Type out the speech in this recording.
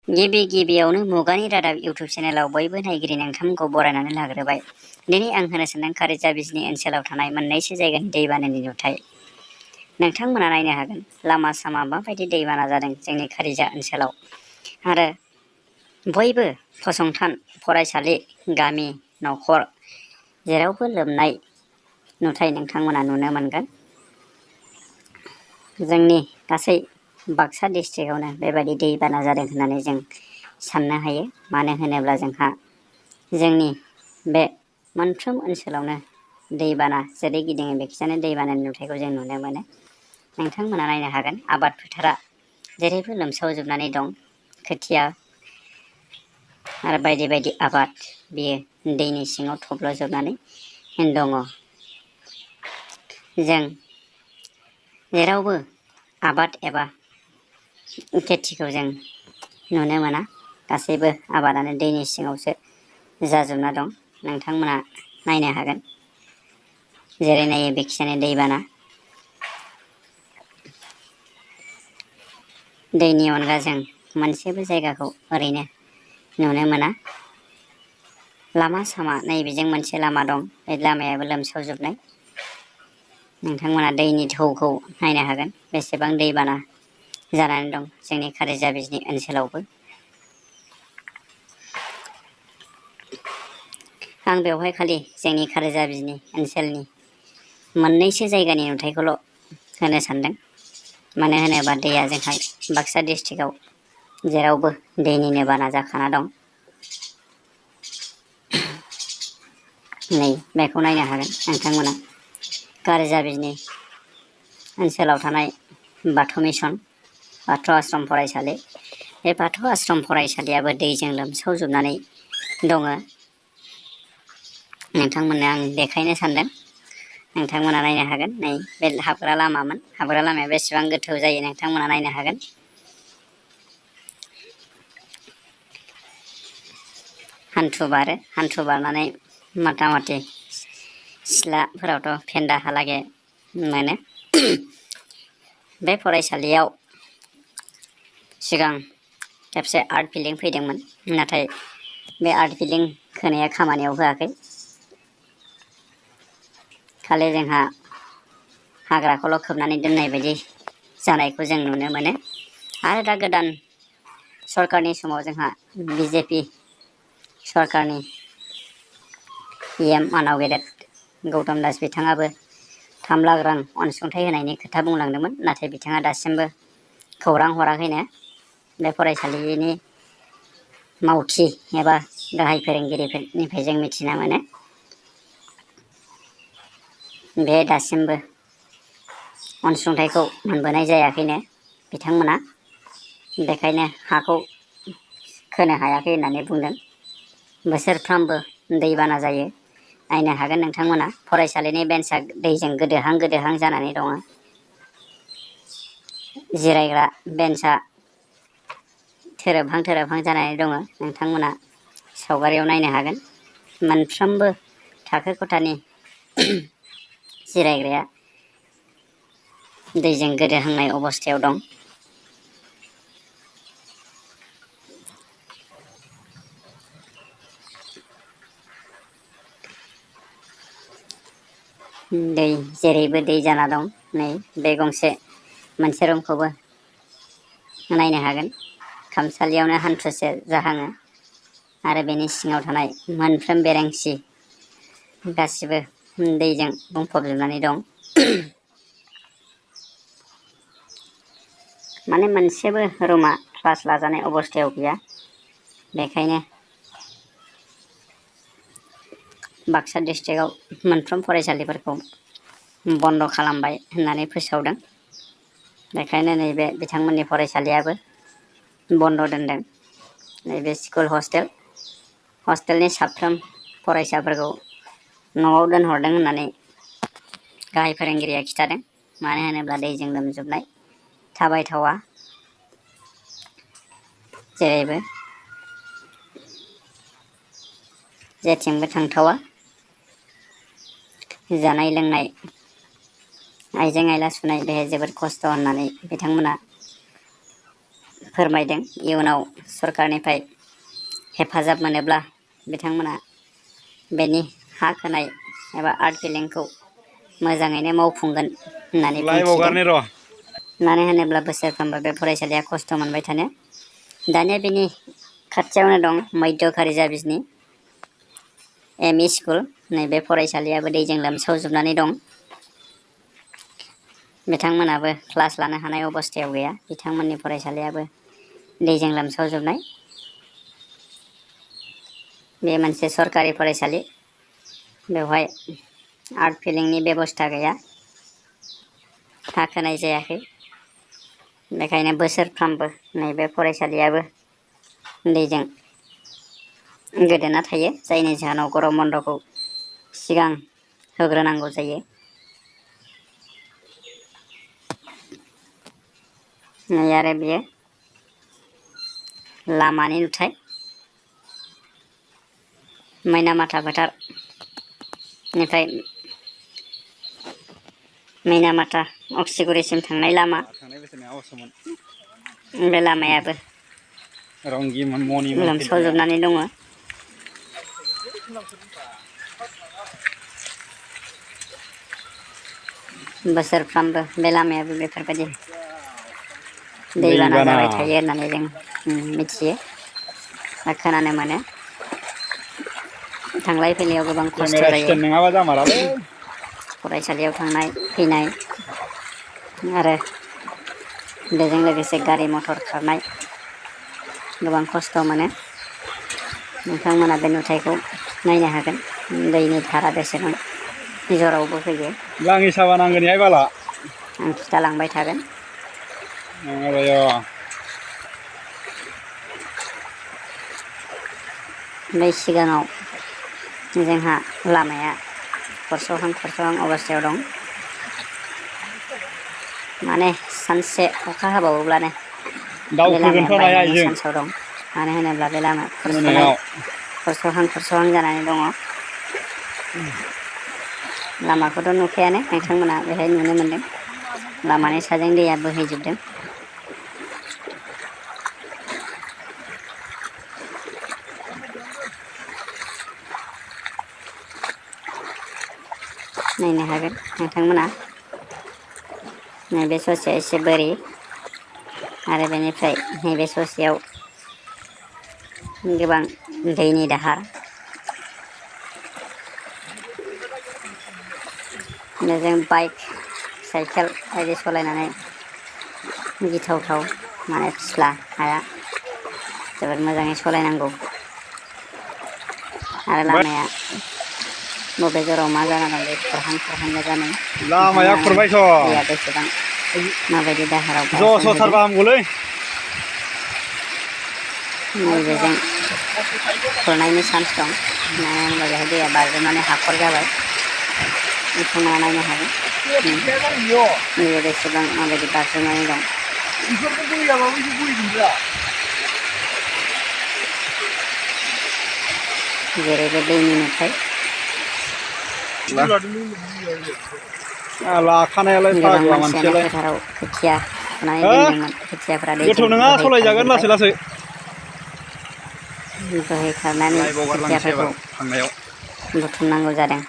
गिबियावनो मुगानि रादाब इउटुब चेनेलाव बयबो नायगिरि नोंथांमोनखौ बरायनानै लाग्रोबाय। दिनै आं होनो सानदों कारिजा बिजनि ओनसोलाव थानाय मोननैसो जायगानि दैबानानि नुथाय। नोंथांमोना नायनो हागोन लामा सामा माबायदि दैबाना जादों जोंनि कारिजा ओनसोलाव। आरो बयबो फसंथान, फरायसालि, गामि, न'खर जेरावबो लोमनाय नुथाय नोंथांमोना नुनो मोनगोन। जोंनि गासै बाक्सा डिस्ट्रिक्टआवनो बेबायदि दैबाना जादों होननानै जों साननो हायो। मानो होनोब्ला जोंहा जोंनि बे मोनफ्रोम ओनसोलावनो दैबाना जेरै गिदिङो बेखिजानो दैबानानि नुथायखौ जों नुनो मोनो। नोंथांमोना नायनो हागोन आबाद फोथारा जेरैबो लोमसावजोबनानै दं। खोथिया आरो बायदि बायदि आबाद बेयो दैनि सिङाव थब्लजोबनानै दङ। जों जेरावबो आबाद एबा खेथिखौ जों नुनो मोना। गासैबो आबादानो दैनि सिङावसो जाजोबना दं। नोंथांमोना नायनो हागोन जेरै नायो बेखिजानो दैबाना। दैनि अनगा जों मोनसेबो जायगाखौ ओरैनो नुनो मोना। लामा सामा नैबेजों मोनसे लामा दं, बे लामायाबो लोमसावजोबनाय। नोंथांमोना दैनि थौखौ नायनो हागोन बेसेबां दैबाना जानानै दं जोंनि कारिजा बिजनि ओनसोलावबो। आं बेवहाय खालि जोंनि कारिजा बिजनि ओनसोलनि मोननैसो जायगानि नुथायखौल' होनो सानदों। मानो होनोबा दैया जोंहा बाक्सा डिस्ट्रिक्टआव जेरावबो दैनिनो बाना जाखाना दं। नै बेखौ नायनो हागोन नोंथांमोना कारिजा बिजनि ओनसोलाव थानाय बाथौ मिसन, बाथौ आश्रम फरायसालि। बे बाथौ आश्रम फरायसालियाबो दैजों लोमसावजोबनानै दङ। नोंथांमोननो आं देखायनो सानदों। नोंथांमोना नायनो हागोन। नै बे हाबग्रा लामामोन, हाबग्रा लामाया बेसेबां गोथौ जायो नोंथांमोना नायनो हागोन। हान्थु बारो, हान्थु बारनानै माथा माथि सिथ्लाफोरावथ' फेन्दाहालागै मोनो। बे फरायसालियाव सिगां खेबसे आर्ट बिल्डिं फैदोंमोन, नाथाय बे आर्ट बिल्डिं खोनाया खामानियाव होआखै। खालि जोंहा हाग्राखौल' खोबनानै दोननाय बायदि जानायखौ जों नुनो मोनो। आरो दा गोदान सरकारनि समाव जोंहा बिजेपि सरकारनि PM मानाव गेदेर गौतम दास बिथाङाबो 3 लाख रां अनसुंथाइ होनायनि खोथा बुंलांदोंमोन। नाथाय बिथाङा दासिमबो खौरां हराखैनो। बे फरायसालिनि मावथि एबा गाहाय फोरोंगिरिफोरनिफ्राय जों मिथिना मोनो। बे दासिमबो अनसुंथाइखौ मोनबोनाय जायाखैनो बिथांमोना। बेखायनो हाखौ खोनो हायाखै होननानै बुंदों। बोसोरफ्रामबो दैबाना जायो। नायनो हागोन नोंथांमोना फरायसालिनि बेन्चआ दैजों गोदोहां गोदोहां जानानै दङ। जिरायग्रा बेन्चआ थोरोबहां जानानै दङ। नोंथांमोना सावगारियाव नायनो हागोन। मोनफ्रोमबो थाखो खथानि जिरायग्राया दैजों गोदोहांनाय अबस्थायाव दं। दै जेरैबो दै जाना दं। नै बे मोनसे रुमखौबो नायनो हागोन। खामसालियावनो हान्थुसे जाहाङो आरो बेनि सिङाव थानाय मोनफ्रोम बेरेंसि गासिबो दैजों बुंफबजोबनानै दं। माने मोनसेबो रुमा क्लास लाजानाय अबस्थायाव गैया। बेखायनो बाक्सा डिस्ट्रिक्टआव मोनफ्रोम फरायसालिफोरखौ बन्द' खालामबाय होननानै फोसावदों। बेखायनो नैबे बिथांमोननि फरायसालियाबो बन्द' दोनदों। नैबे स्कुल हस्टेलनि साफ्रोम फरायसाफोरखौ न'आव दोनहरदों होननानै गाहाय फोरोंगिरिया खिथादों। मानो होनोब्ला दैजों लोमजोबनाय, थाबायथावा जेरैबो जेथिंबो थांथावा। जानाय लोंनाय, आइजें आइला सुनाय बेहाय जोबोद खस्थ' होननानै बिथांमोना फोरमायदों इयुनाव सरकारनिफ्राय हेफाजाब मोनोब्ला बिथांमोना बेनि हा खोनाय एबा आर्ट बिल्डिंखौ मोजाङैनो मावफुंगोन होननानै लाइभ बुंथिदों। हगारनि र' मानो होनोब्ला बोसोरफ्रोमबो बे फरायसालिया खस्थ' मोनबाय थानो। दानिया बिनि खाथियावनो दं मध्य खारिजाबिजनि एम इ स्कुल। नैबे फरायसालियाबो दैजों लोमसावजोबनानै दं। बिथांमोनाबो क्लास लानो हानाय अबस्थायाव गैया। बिथांमोननि फरायसालियाबो दैजों लोमसावजोबनाय। बे मोनसे सरकारि फरायसालि। बेवहाय आर्ट फिलिंनि बेबस्था गैया। हा खोनाय जायाखै। बेखायनो बोसोरफ्रामबो नैबे फरायसालियाबो दैजों गोदोना थायो। जायनि जाहोनाव गरम बन्द'खौ सिगां होग्रोनांगौ जायो। नै आरो बियो लामानि नुथाय। मैनामाथा फोथारनिफ्राय मैनामाथा अक्सिगुरिसिम थांनाय लामा। थांनाय बोसोरनि आवासोमोन बे लामायाबो रंगिमोन मनिमोन फैलायनाया लोमसावजोबनानै दङ। बोसोरफ्रामबो बे लामायाबो बेफोरबायदि दैबाना जाबाय थायो होननानै जों मिथियो बा खोनानो मोनो। थांलाय फैलायाव गोबां खस्थ' केमेरा जायो। स्टेन्ड नङाबा जामारालै फरायसालियाव थांनाय फैनाय आरो बेजों लोगोसे गारि मथर खारनाय गोबां खस्थ' मोनो। नोंथांमोना बे नुथायखौ नायनो हागोन। दैनि धारा बेसेबां जराव बोहैयो। लाङि साबा नांगोन इहाय बाला। आं खिथालांबाय थागोन। बै सिगाङाव जोंहा लामाया खरस'हां अबस्थायाव दं। माने सानसे अखा हाबावोब्लानो बे लामाया दावखोगोनथ' नाया बायनायनि इजों चान्सआव दं। मानो होनोब्ला बे लामा मोनायाव खरस'हां जानानै दङ। लामाखौथ' नुखायानो नोंथांमोना बेहाय नुनो मोनदों। लामानि साजों दैया बोहैजोबदों। नायनो हागोन नोंथांमोना। नैबे ससेया एसे बोरि आरो बेनिफ्राय नैबे ससेयाव गोबां दैनि दाहार। बेजों बाइक साइकेल बायदि सालायनानै गिथावथाव माने फिस्ला हाया जोबोद मोजाङै सालायनांगौ। आरो लामाया बबे जराव मा जाना दं बे खुरहां गोजानै लामाया नोंथांमोना खुरबायथ' दैया बेसेबां माबायदि दाहाराव ज' ज' बारसोमहैदों। थारबा हामगौलै नैबेजों खुरनायनि चान्स दं। मानो होनोबा बेहाय दैया बाज्रुमनानै हाखर जाबाय। नोंथांमोना नायनो हागोन। दैया बेसेबां माबायदि बाज्रुमनानै दं। जेरैबो दैनि नुथाय। लाखानायालाय गोबां फाग्ला मानसियानो मानसियालाय फोथाराव खोथिया फुनानै हो दोनदोंमोन। खोथियाफ्रा गोथौ दैजों नङा सलायजागोन बोहैखारजोब्बाय। लासै लासै बोहैखारनानै लाइभ हगारलांसै खोथियाफोरखौ एबार थांनायाव बुथुमनांगौ जादों।